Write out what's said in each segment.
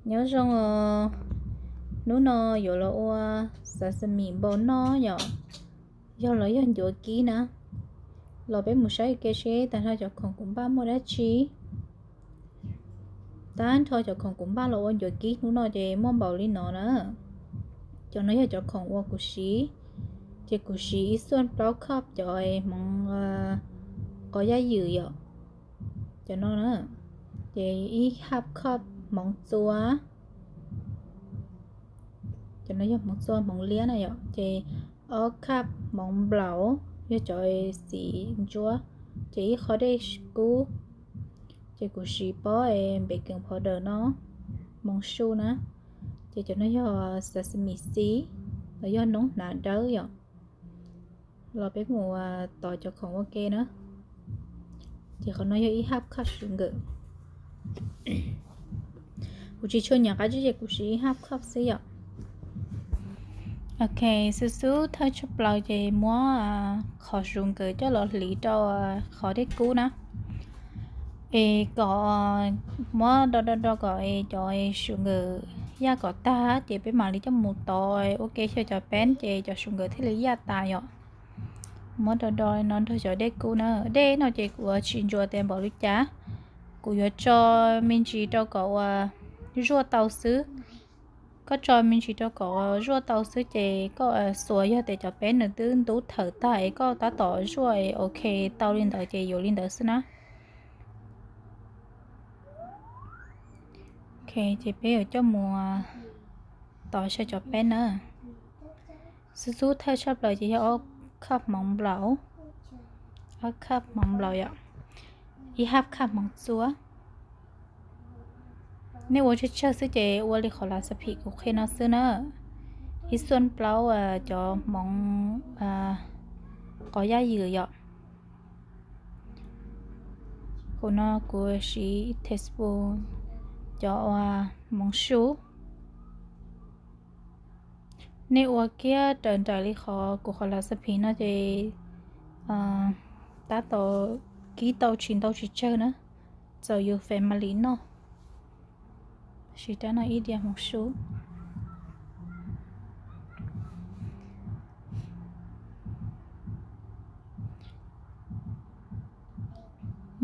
Nyob zoo os, hnub no yuav los ua xav xas mis npau noj yom, yog los yog ncuav kib na. Los peb mus saib ke seb tag nrho cov khoom kuv npaj muaj dab tsi. Tag nrho cov khoom kuv npaj los ua ncuav kib hnub no ces muaj npaum li no na. Cov no yog cov khoom uas kuv siv, ces kuv siv ib xuaj plaub cup cov hmoov qos yaj ywm yom. Cov no na, ces ib half cup hmoov txua. Cov no yog hmoov txua hmoov liab na yom, ces ob cup hmoov nplaum, yog cov xim ntsuab, ces ib qho dej kub, ces kuv siv pob npem kees powder no, hmoov su na, ces cov no yog sesame seed los yog noob hnav dawb yom. Los peb mus tos cov khoom ua ke na. Ces qhov no yog ib half cup sugar. Kuv tsis tshua nyiam qab zib ces kuv siv ib half cup xwb yom. Ok, xub xub thawj tshaj plaws ces muab qhov sugar coj los hliv rau qhov dej kub na. Es kom muab do do do kom es cov sugar yaj kom tag ces peb mam li coj mus tov ua ke xyaw cov peb ces cov sugar thiaj li yaj tas yom. Muab do do no nrog cov dej kub na. Dej no ces kuv tsis ntsuas tias npaum li cas, kuv yuav tso me ntsis rau kom uas zuaj tau xwb. Koj tso me ntsis rau kom zuaj tau xwb ces koj xuas yog tias cov peb nws twb ntub thawm tag es koj tab tom zuaj es ok tau li ntawd ces yuav li ntawd xwb na. Ok, ces peb yuav coj mus tov xyaw cov peb na. Xub xub thawj tshaj plaws ces yog ob cup hmoov nplaum, ob cup hmoov nplaum yom, ib half cup hmoov txua. Nej ua tsawg tsawg xwb ces ua li qhov las xas phim kuv qhia no xwb na. Ib xuaj plaub cov hmoov qos yaj ywm yom. Kuv no kuv siv ib teaspoon cov uas hmoov su. Nej ua kiag raws nraim li qhov kuv qhov las xas phim no ces tab tom kib tau tsis ntau tsis tsawg na, txaus yus family noj. Siv rab no ib diav hmoov su.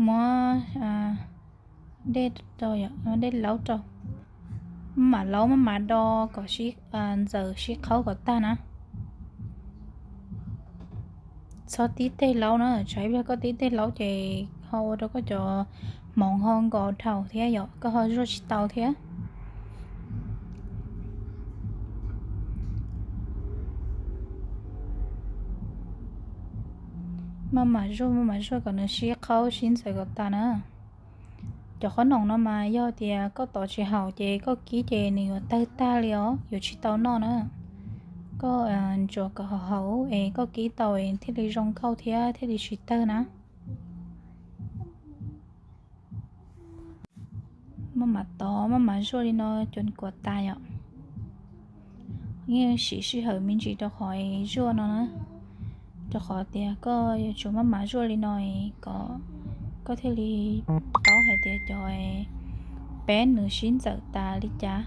Muab dej rau, dej laub rau. Maj mam laub maj mam do kom ntxaws sib qhaub kom tag na. Txhob tib teg laub na, tsam ib pliag koj tib teg laub ces ho ua rau koj cov hmoov ho nkos dhau thiab yom, koj ho zuaj tsis tau thiab. Maj mam zuaj maj mam zuaj kom nws sib qhaub sib ntxaws kom tas na. Cov qhob noom no mas yog tias koj tov tsis haum ces koj kib ces nws yuav tawg tag li os, yuav tsis tau noj na. Koj ntsuas kom haum haum es koj kib tau es thiaj li zoo nkauj thiab thiaj li tsis tawg na. Maj mam tov maj mam zuaj li no cov kuam tas yom. Yeej siv sij hawm me ntsis rau qhov zuaj no na, rau qhov tias koj yuav tsum maj mam zuaj li no kom koj thiaj li paub hais tias cov peb nws sib ntxawm tas li cas.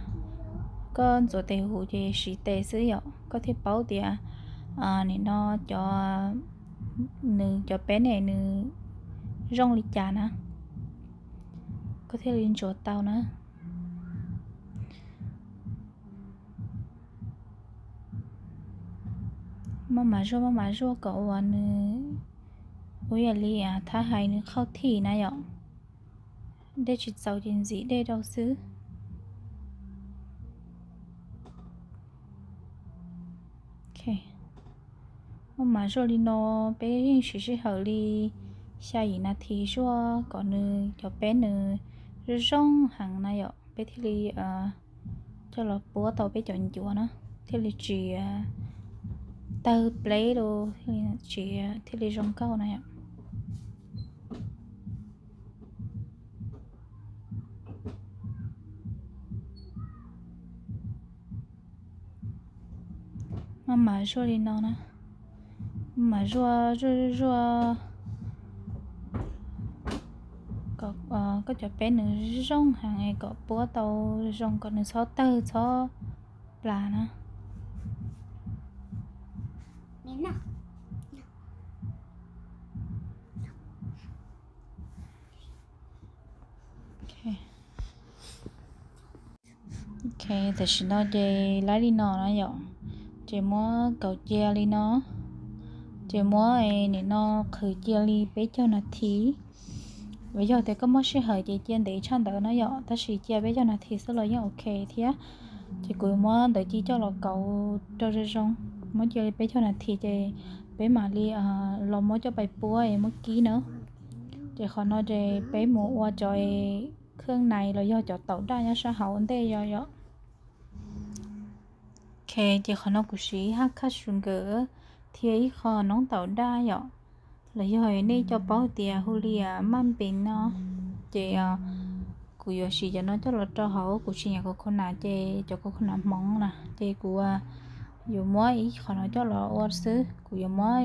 Koj ntxuav tes huv ces siv tes xwb yom, koj thiaj paub tias nim no cov, nws cov peb ne nws zoo li cas na, koj thiaj li ntsuas tau na. Maj mam zuaj maj mam zuaj kom uas nws, ua yam li thab hais nws qhauj thij na yom, dej tsis txaus ces ntxiv dej rau xwb. Maj mam zuaj li no, peb yeej siv sij hawm li xya yim nas this zuaj kom nws cov peb nws zoo zoo heev na yom, peb thiaj li coj los puab tau peb cov ncuav na, thiaj li tsis tawg pleb los tsis, thiaj li zoo nkauj na yom. Maj mam zuaj li no na, maj mam zuaj zuaj zuaj zuaj kom koj cov peb nws zoo heev kom puab tau zoo kom nws txhob tawg txhob plas na. Ok, tam sim no ces laib li no na yom, ces muab kaus cia li no, ces muab nim no qhwv cia li peb caug nas this. Yog tias koj muaj sij hawm ces cia ntev tshaj ntawd na yom, tab sis cia peb caug nas this xwb los yeej ok thiab. Ces kuv muab ntawv ci coj los kauv rau zoo zoo, muab cia li peb caug nas this ces peb mam li los muab coj pais puab es muab kib na. Ces qhov no ces peb mus ua cov kheej nais los yog cov taum daj nyob sab hauv ntej yom. Ok, ces qhov no kuv siv ib hab khaj su nkawm thiab ib qho noob taum daj yom, los yog nej cov paub tias hu li maj npees no, ces kuv yuav siv cov no coj los rau hauv, kuv tsis nyiam kaus khau nas ces cov kaus khau nas hmoov na ces kuv yuav muab ib qho no coj los ua xwb. Kuv yuav muab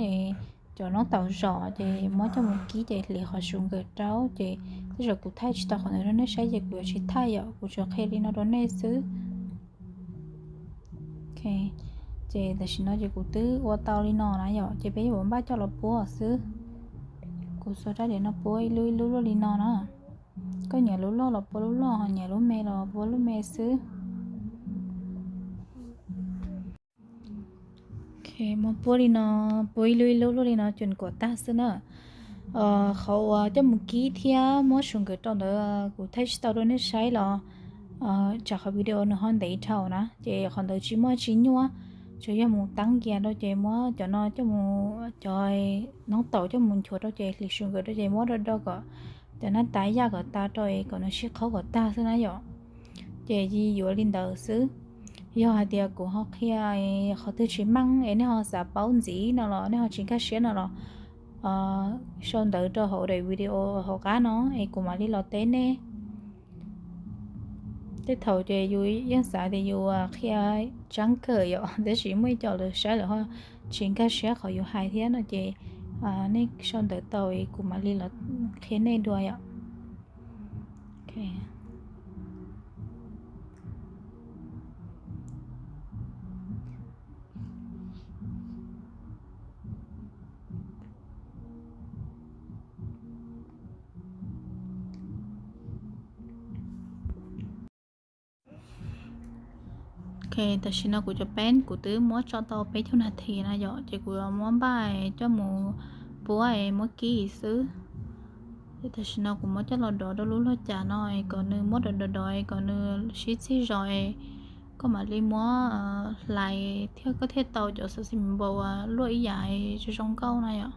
cov noob taum zom ces muab coj mus kib ces hliv qhov su nkawm rau ces tej zaum kuv thaij tsis tau qhov ntawd rau nej saib ces kuv yuav tsis thaij yom, kuv tsuas qhia li no rau nej xwb. Ok, ces tam sim no ces kuv twb ua tau li no na yom, ces peb yuav npaj coj los puab xwb. Kuv xuas rab diav no puab ib lub ib lub luaj li no na. Koj nyiam lub loj los puab lub loj, nyiam lub me los puab lub me xwb. Ok, muab puab li no, puab ib lub ib lub luaj li no ces kom tag xwb na. Qhov uas coj mus kib thiab muab su nkawm rau ntawd kuv thaij tsis tau rau nej saib los tsam qhov video nws ho ntev dhau na, ces qhov ntawd tsis muaj tsis nyuaj, tsuas yog mus tab nkias rau ces muab cov no coj mus, cov noob taum coj mus nchuav rau ces hliv su nkawm rau ces muab do do kom cov nab tab yaj kom tas rau es kom nws sib qhaub kom tag xwb na yom. Ces yuav li ntawd xwb. Yog hais tias kuv ho qhia qhov twg tsis meej es nej ho xav paub ntxiv no los nej ho tsis nkag siab no los sau ntawv rau hauv daim video hauv qab no es kuv mam li los teb nej. Tej thaum ces yus yeej xav tias yus qhia tseeb kawg yom, tab sis muaj ib co lawv saib lawv ho tsis nkag siab qhov yus hais thiab no ces nej sau ntawv tau es kuv mam li los qhia nej dua yom. Ok, tam sim no kuv cov peb kuv twb muab tso tau peb caug nas this na yom, ces kuv muab npaj coj mus puab es muab kib xwb. Ces tam sim no kuv muab coj los dov rau lub luag cas no es kom nws muab dov dov dov es kom nws sib txig zog es koj mam li muab hlais thiab koj thiaj tau cov sasimi npaum uas luaj ib yam zoo zoo nkauj na yom.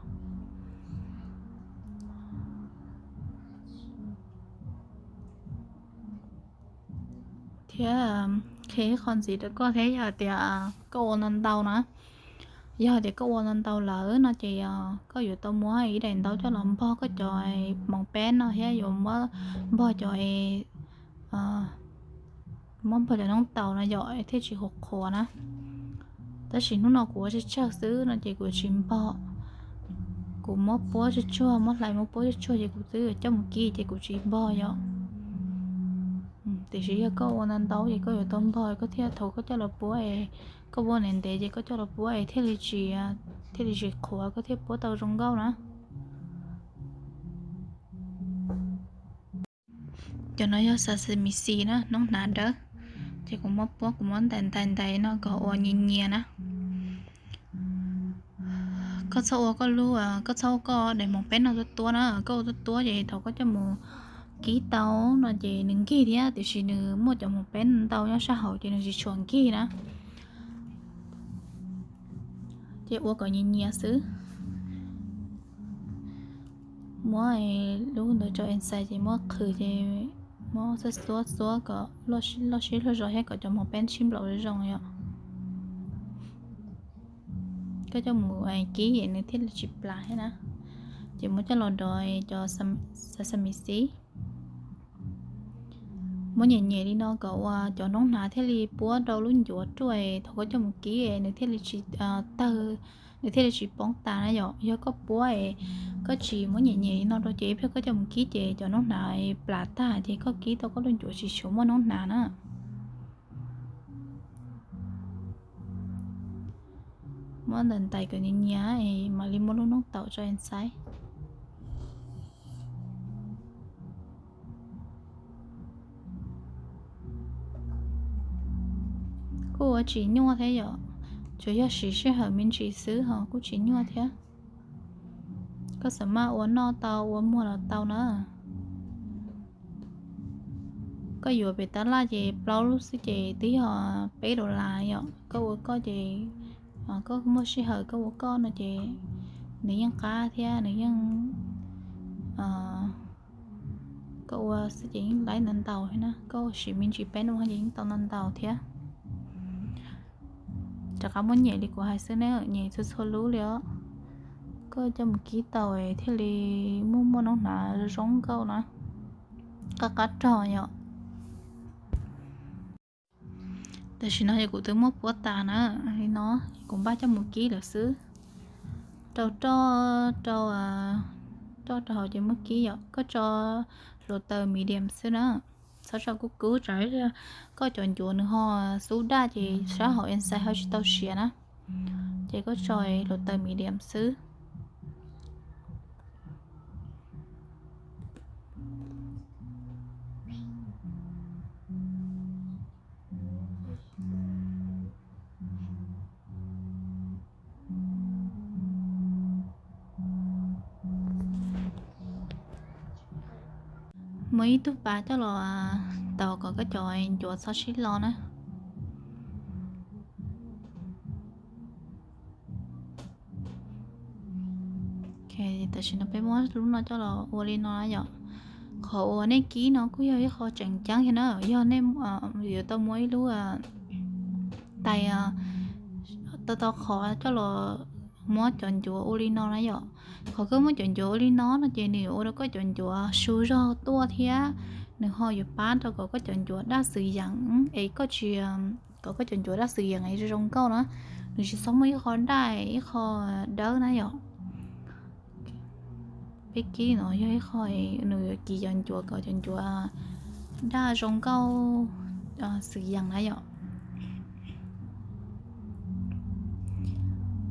Thiab qhia ib qho ntxiv rau koj thiab, yog tias koj ua ntau ntau na, yog tias koj ua ntau ntau lawm no ces koj yuav tau muab ib daim ntaub coj los npog koj cov hmoov peb no thiab yuav muab npog cov, muab npog cov noob taum no yom thiaj tsis qhuav qhuav na. Tab sis hnub no kuv ua tsawg tsawg xwb no ces kuv tsis npog. Kuv muab puab tsuag tsuag, muab hlais muab puab tsuag tsuag ces kuv twb coj mus kib ces kuv tsis npog yom. Tiam sis yog koj ua ntau ntau ces koj yuav tau npog koj thiaj, thaum koj coj los puab es koj ua ntev ntev ces koj coj los puab es thiaj li tsis, thiaj li tsis qhuav, koj thiaj puab tau zoo nkauj na. Cov no yog sasimi seed na, noob hnav dawb. Ces kuv muab puab, kuv muab ntais ntais ntais no kom ua nyias nyias na. Koj txhob ua koj lub, koj txhob ua koj daim hmoov peb no tuab tuab na, koj ua tuab tuab ces thaum koj coj mus kib tau no ces nws nkig thiab, tiam sis nws muaj cov hmoov peb ntau nyob sab hauv ces nws tsis tshua nkig na. Ces ua kom nyias nyias xwb. Muab lub ntawd tso inside ces muab qhwv ces muab xuab xuab xuab kom loj siab loj zog thiab kom cov hmoov peb sib nplaum zoo yom. Koj coj mus kib nws thiaj li tsis plas thiab na. Ces muab coj los dov cov sasimi seed. Muab nyem nyem li no kom uas cov noob hnav thiaj li puab rau lub ncuav ruaj, thaum koj coj mus kib nws thiaj li tsis tawg nws thiaj li tsis poob tas na yom. Yog koj puab es koj tsis muab nyem nyem li no rau ces ib pliag koj coj mus kib ces cov noob hnav plam tag ces koj kib tau koj lub ncuav tsis tshua muaj noob hnav na. Muab ntais ntais kom nyias nyias es mam li muab lub noob taum tso es xaiv. Kuj ua tsis nyuaj thiab yom, tsuas yog siv sij hawm me ntsis xwb ho kuj tsis nyuaj thiab. Koj xam maj ua noj tau ua muag los tau na. Koj yuav pem tab laj ces plaub lub xwb ces twb yog peb dollar yom. Koj ua koj ces koj muaj sij hawm koj ua koj no ces nws yeej qab thiab nws yeej, koj ua xwb ces yeej laib ntau ntau thiab na, koj siv me ntsis peb hnub ces yeej tau ntau ntau thiab. Rov qab muab nyem li kuv hais xwb na, nyem txhua txhua lub li os. Koj coj mus kib tau thiaj li muaj muaj noob hnav zoo nkauj na, qab qab rog yom. Tam sim no yog kuv twb muab puab tas na, li no kuv npaj coj mus kib lawm xwb. Rau roj, rau roj rau hauv ces muab kib yom, koj tso hluav taws medium xwb na. Txhob tso kub kub tsam koj cov ncuav nws ho xub daj ces sab hauv inside ho tsis tau siav na. Ces koj tso hluav taws medium xwb. Muab ib tug pas coj los taus kom koj cov ncuav txhob sib lo na. Tam sim no peb muab lub no coj los ua li no na yom. Qhov uas nej kib no kuj yog ib qho tseem ceeb thiab na, yog nej yuav tau muab ib lub tais tau tau qhov coj los muab cov ncuav ua li no na yom. Qhov koj muab cov ncuav ua li no no ces nws yuav ua rau koj cov ncuav su zog tuaj thiab nws ho yuav pab rau kom koj cov ncuav daj xwm yeem es koj tsis, kom koj cov ncuav daj xwm yeem es zoo nkauj na. Nws tsis txhob muaj ib qho daj ib qho dawb na yom. Peb kib no yog ib qho nws yuav kis cov ncuav kom cov ncuav daj zoo nkauj xwm yeem na yom.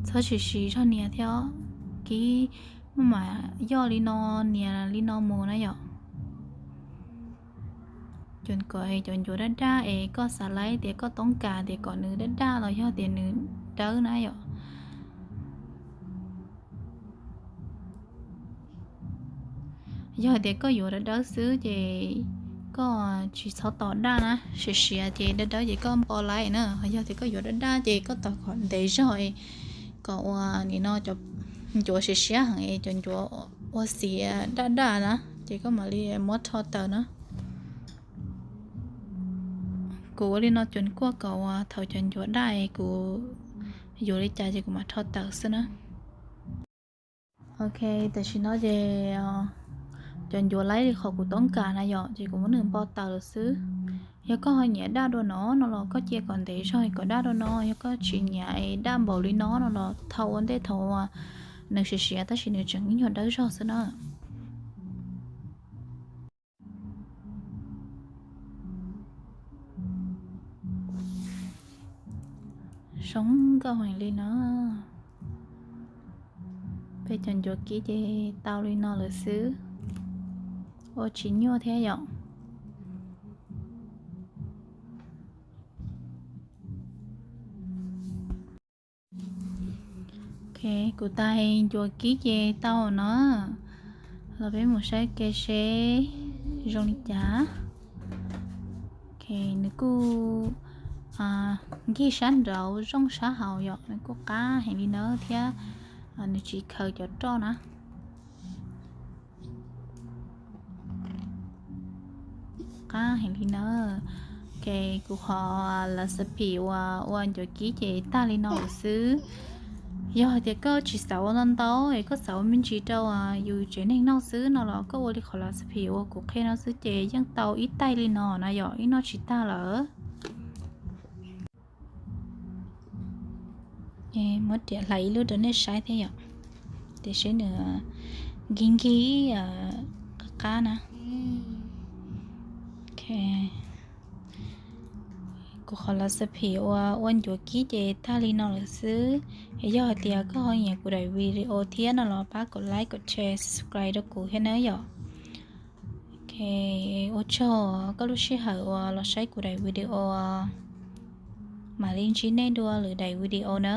Txhob siv siv zog nias thiab, kib maj mam yoj li no, nias li no mus na yom. Cov, kom cov ncuav daj daj es koj xav laib tias koj toob kas tias kom nws daj daj los yog tias nws dawb na yom. Yog hais tias koj yuav dawb dawb xwb ces koj tsis txhob tos daj na, siav siav ces dawb dawb ces koj npo laib na. Yog tias koj yuav daj daj ces koj tos kom ntev zog, kom ua nim no cov ncuav siav siav heev es cov ncuav ua xiav daj daj na ces koj mam li muab rho tawm na. Kuv ua li no cuam kuaj kom uas thaum cov ncuav daj es kuv yuav li cas ces kuv mam rho tawm xwb na. Ok, tam sim no ces cov ncuav laib li qhov kuv toob kas na yom, ces kuv muab nws npo tawm lawm xwb. Yog koj ho nyiam daj dua no no los koj cia kom ntev zog kom daj dua no, yog koj tsis nyiam es daj npaum li no no los thau ua ntej thaum nws siav siav tab sis nws tseem ib nyuag dawb zog xwb na. Zoo nkauj heev li no. Peb cov ncuav kib ces tau li no lawm xwb, ua tsis nyuaj thiab yom. Ok, kuv tais ncuav kib ces tau no, los peb mus saib ke seb zoo li cas. Ok, nws kuj nkig sab nraud zoo sab hauv yom, nws kuj qab heev li na thiab nws tsis khaws cov roj na. Qab heev li na. Ok, kuv qhov lav xav phim uas ua ncuav kib ces tag li no lawm xwb. Yog hais tias koj tsis xav ua ntau ntau es koj xav ua me ntsis rau yus tsev neeg noj xwb no los koj ua li qhov lav xav phim uas kuv qhia no xwb ces yeej tau ib taig li no na yom, ib noj tsis tag lawm. Muab riam hlais ib lub rau nej saib thiab yom. Tiam sis nws nkig nkig qab qab na. Kuv qhov lawv xav phim uas ua ncuav kib ces tag li no lawm xwb. Es yog hais tias koj ho nyiam kuv daim video thiab no los pab kom like, kom share, subscribe rau kuv thiab nawb yom. Ua tsaug koj lub sij hawm uas los saib kuv daim video. Mam li ntsib nej dua lwm daim video na.